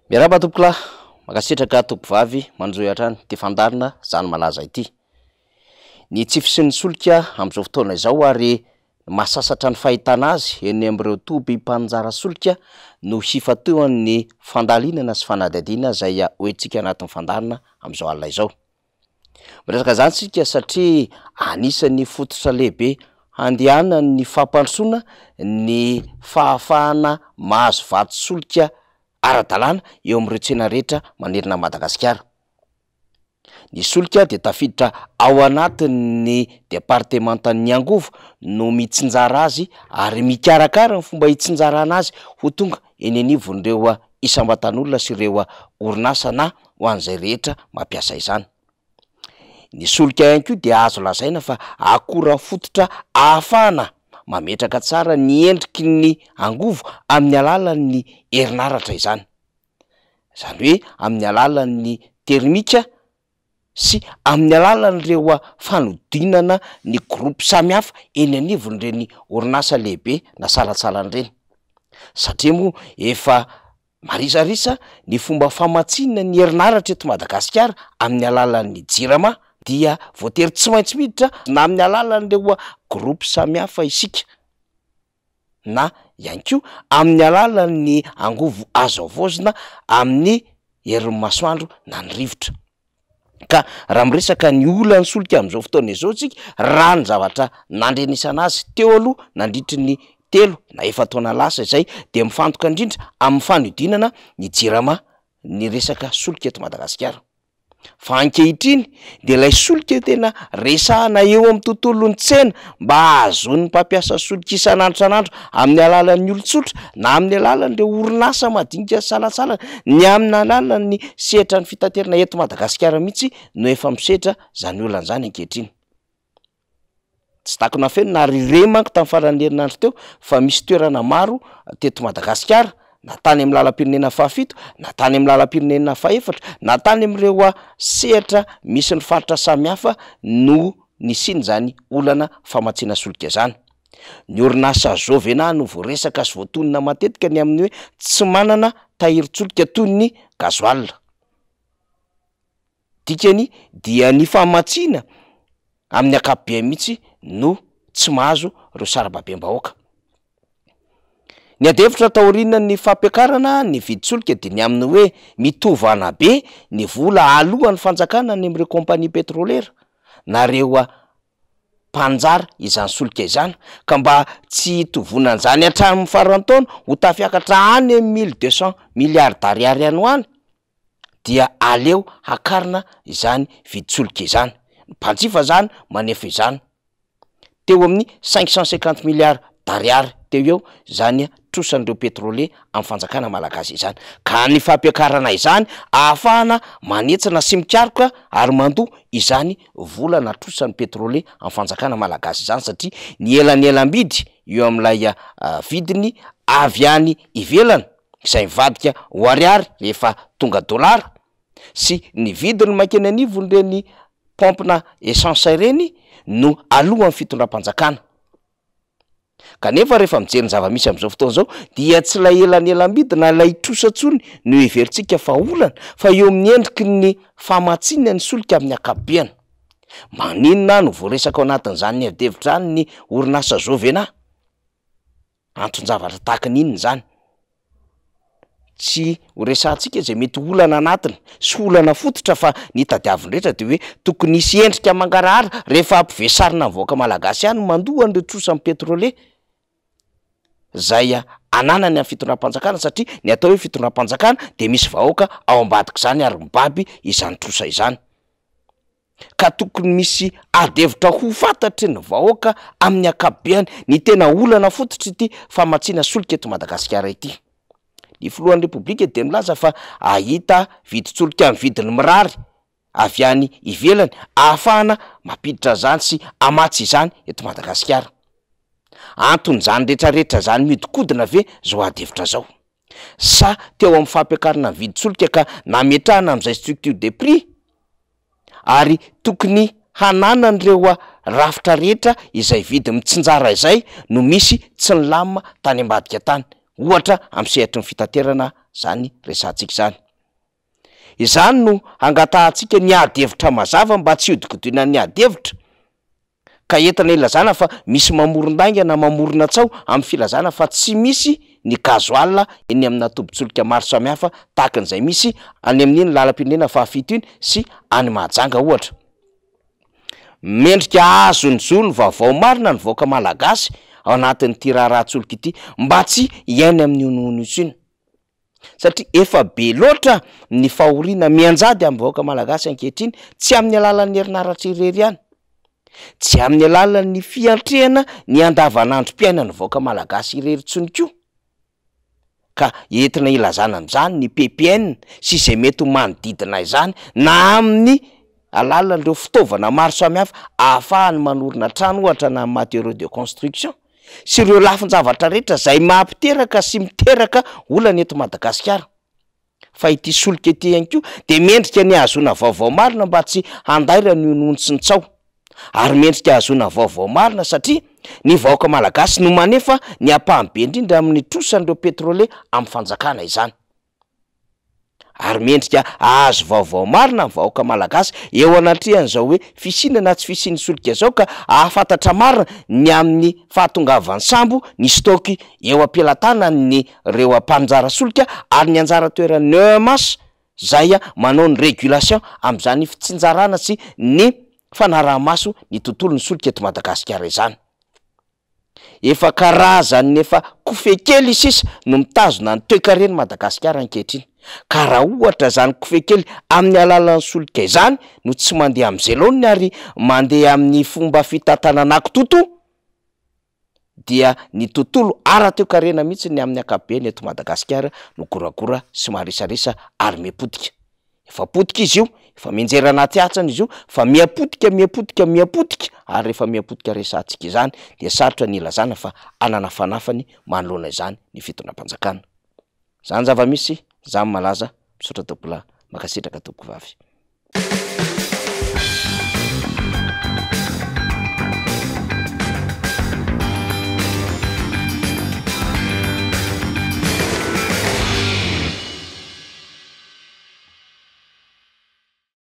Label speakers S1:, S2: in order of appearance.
S1: Miarahaba tompokolahy, mankasitraka tompovavy manjohy hatrany ity fandaharana zany malaza ity. Ny tsy fisian'ny solika amin'izao fotoana izao ary mahasasatra ny fahitana azy eny amin'ireo toby mpaninjara solika no hifantohan'ny fandalinana sy fanadihadiana izay hoentintsika anatin'ny fandaharana amin'izao alina izao. Miresaka izany isika satria anisan'ny fototra lehibe handehanan'ny fampandrosoana ny fahafahana mahazo vatsy solika ara-dalàna eo amin'ireo tsena rehetra manerana an'i Madagasikara. Ny solika dia tafiditra ao anatin'ny departemantan'ny angovo no mitsinjara azy ary mikarakara ny fomba hitsinjarana azy ho tonga eny anivon'ireo isam-batan'olona sy ireo orinasa na ho an'izay rehetra mampiasa izany. Ny solika ihany koa dia azo lazaina fa akora fototra ahafahana mametraka tsara ny endriky ny angovo amin'ny alalan'ny herinaratra izany. Izany hoe amin'ny alalan'ny termika sy amin'ny alalan'ireo fanodinana ny groupe samihafa eny anivon'ireny orinasa lehibe na salantsalany ireny. Satria moa efa Marisarisa ny fomba famatsiana ny herinaratra eto Madagasikara amin'ny alalan'ny Jirama dia voatery tsy maintsy miditra na amin'ny alalan'ireo groupe samihafa isika na ihany koa amin'ny alalan'ny angovo azo havaozina amin'ny herin'ny masoandro na ny rivotra. Ka raha miresaka ny olan'ny solika amin'izao fotoana izao isika, raha ny zavatra nandrenesana azy teo aloha nandritry ny telo na efa-taona lasa izay dia mifantoka indrindra amin'ny fanodinana ny jirama ny resaka solika eto Madagasikara. Fa ankehitriny dia ilay solika tena resahana eo amin'ny tontolon'ny tsena mba hahazoan'ny mpampiasa solika isan'andro isan'andro amin'ny alalan'ny olon-tsotra na amin'ny alalan'ireo orinasa madinika sy salantsalany, ny amin'ny alalan'ny sehatra ny fitaterana eto Madagasikara mihitsy no efa misedra izany olana izany ankehitriny. Tsy takona afenina ary re manko tamin'ny faran'ny herinandro teo fa misy toerana maro teto Madagasikara na tany amin'ny lalam-pirenena fahafito na tany amin'ny lalam-pirenena fahefatra na tany amin'ireo sehatra misy ny faritra samihafa no nisian'izany olana famatsiana solika izany. Ny orinasa Jovena no voaresaka sy voatonona matetika ny amin'ny hoe tsy manana tahirin-tsolika toy ny gasoil. Dikany dia ny famatsiana amin'ny ankapobeny mihitsy no tsy mahazo ireo sarababem-bahoaka. Ny adihevitra taorian'ny fampiakarana ny vidin-tsolika dia ny amin'ny hoe mitovana be ny vola aloan'ny fanjakana any amin'ireo compagnie petroliera na ireo mpanjara izany solika izany ka mba tsy hitovonan'izany hatramin'ny faran'ny taona ho tafiakatra any amin'ny mille deux cent milliards d'ariary any ho any dia aleo hakarina izany vidin-tsolika izany. Ny mpanjifa izany manefa izany. Teo amin'ny cinq cent cinquante milliards d'ariary teo eo izany trosan'ireo pétrolier amin'ny fanjakana malagasy izany. Ka ny fampiakarana izany ahafahana manetsana sy mikaroka ary mandoa izany vola na trosan'ny pétrolier amin'ny fanjakana malagasy izany satria ny elanelam-bidy eo amin'ilay vidiny avy any ivelany izay mivadika ho ariary rehefa tonga dolara sy ny vidiny mankeny anivon'ireny paompina essence ireny no alohan'ny fitondram-panjakana. Kanefa rehefa mijery ny zava-misy amin'izao fotoana izao dia tsy ilay elanelam-bidy na ilay trosa intsony no heverintsika fa olana fa eo amin'ny endriky ny famatsiana ny solika amin'ny ankapobeny. Maninona no voaresaka ao anatin'izany adihevitra izany ny orinasa Jovena? Anton-javatra tahaka ny inona izany? Tsy ho resahantsika izay mety ho olana anatiny sy olana fototra fa ny tadiaviny rehetra dia hoe tokony hisy endrika mangarahara rehefa ampivesarina ny vahoaka malagasy ihany mandoa an'ireo trosan'ny petrole izay ananany amin'ny fitondram-panjakana satria ny atao hoe fitondram-panjakana dia misy vahoaka ao ambadik'izany ary mibaby izany trosa izany. ka tokony misy ady hevitra ho fantatry ny vahoaka amin'ny ankapobeany ny tena olana fototr'ity famatsiana solika eto Madagasikara ity. Ny filohan'ny Repoblika dia milaza fa ahita vidin-tsolika amin'ny vidiny mirary avy any ivelany ahafahana mampiditra izany sy hamatsy izany eto Madagasikara. Anton'izany rehetrarehetra izany mihodinkodina ve izao ady hevitra izao? Sa teo amin'ny fampiakarana ny vidin-tsolika ka nametrahana amin'izay structure de prix ary tokony hananan'ireo rafitra rehetra izay vidy mitsinjara izay no misy tsy nilamina tany ambadika tany, ohatra amin'ny sehatry ny fitaterana izany resahantsika izany. Izany no hangatahantsika ny ady hevitra mazava mba tsy hiodikodinan'ny ady hevitra ka entina ilazana fa misy mamoron-dainga na mamorona tsaho amin'ny filazana fa tsy misy ny gasoil eny amina tobin-tsolika maro samihafa tahaka an'izay misy any amin'iny lalam-pirenena fahafito iny sy any Mahajanga ohatra. Mendrika hahazo ny zo ny vaovao marina ny vahoaka malagasy ao anatin'ity raharahan-tsolika ity mba tsy hiaina amin'ny honohono intsony. Satria efa be loatra ny fahoriana mianjady amin'ny vahoaka malagasy ankehitriny, tsy amin'ny alalan'ny herinaratra irery ihany, tsy amin'ny alalan'ny fiantrehana ny andavanandrom-piainan'ny vahoaka malagasy irery intsony koa. Ka entina ilazana amin'izany ny PPN sy izay mety ho manodidina izany na amin'ny alalan'ireo fitaovana maro samihafa ahafahany manorina trano ohatra na matériaux de construction sy ireo lafin-javatra rehetra izay mampiteraka sy miteraka olana eto Madagasikara. Fa ity solika ity ihany koa dia mendrika ny hahazoana vaovao marina mba tsy handaira ny honohontsin-tsaho. Ary mendrika hahazoana vaovao marina satria ny vahoaka malagasy no manefa ny ampahany be indrindra amin'ny trosan'ireo pétrolier amin'ny fanjakana izany. Ary mendrika hahazo vaovao marina ny vahoaka malagasy eo anatrehan'izao hoe fisiana na tsy fisian'ny solika izao ka hahafantatra marina ny amin'ny fahatongavan'ny sambo ny stock eo am-pelatanan'ny reo mpaninjara solika ary ny anjara toeran'ny EMH zay manao ny régulation amin'izany fitsinjarana sy ny fanaraha-maso ny tontolon'ny solika eto Madagasikara izany. Efa karazan'ny efa kofehy kely sisa no mitazona ny toekaren'i Madagasikara ankehitriny. Ka raha ohatra izany kofehy kely amin'ny alalan'ny solika izany no tsy mandeha amin'izay laoniny ary mandeha amin'ny fomba fitantanana kitotoa dia ny tontolo ara-toekarena mihitsy ny amin'ny ankapobeny eto Madagasikara no goragora sy marisarisa ary miha-potika. Efa potika izy io, efa mianjera anaty hatsany izy io, fa miha-potika, miha-potika, miha-potika, ary rehefa miha-potika resahantsika izany dia sarotra ny hilazana fa hanana fanafany manoloana izany ny fitondram-panjakana. Izany zava-misy, izany malaza, misaotra tompokolahy, mankasitraka tompokovavy.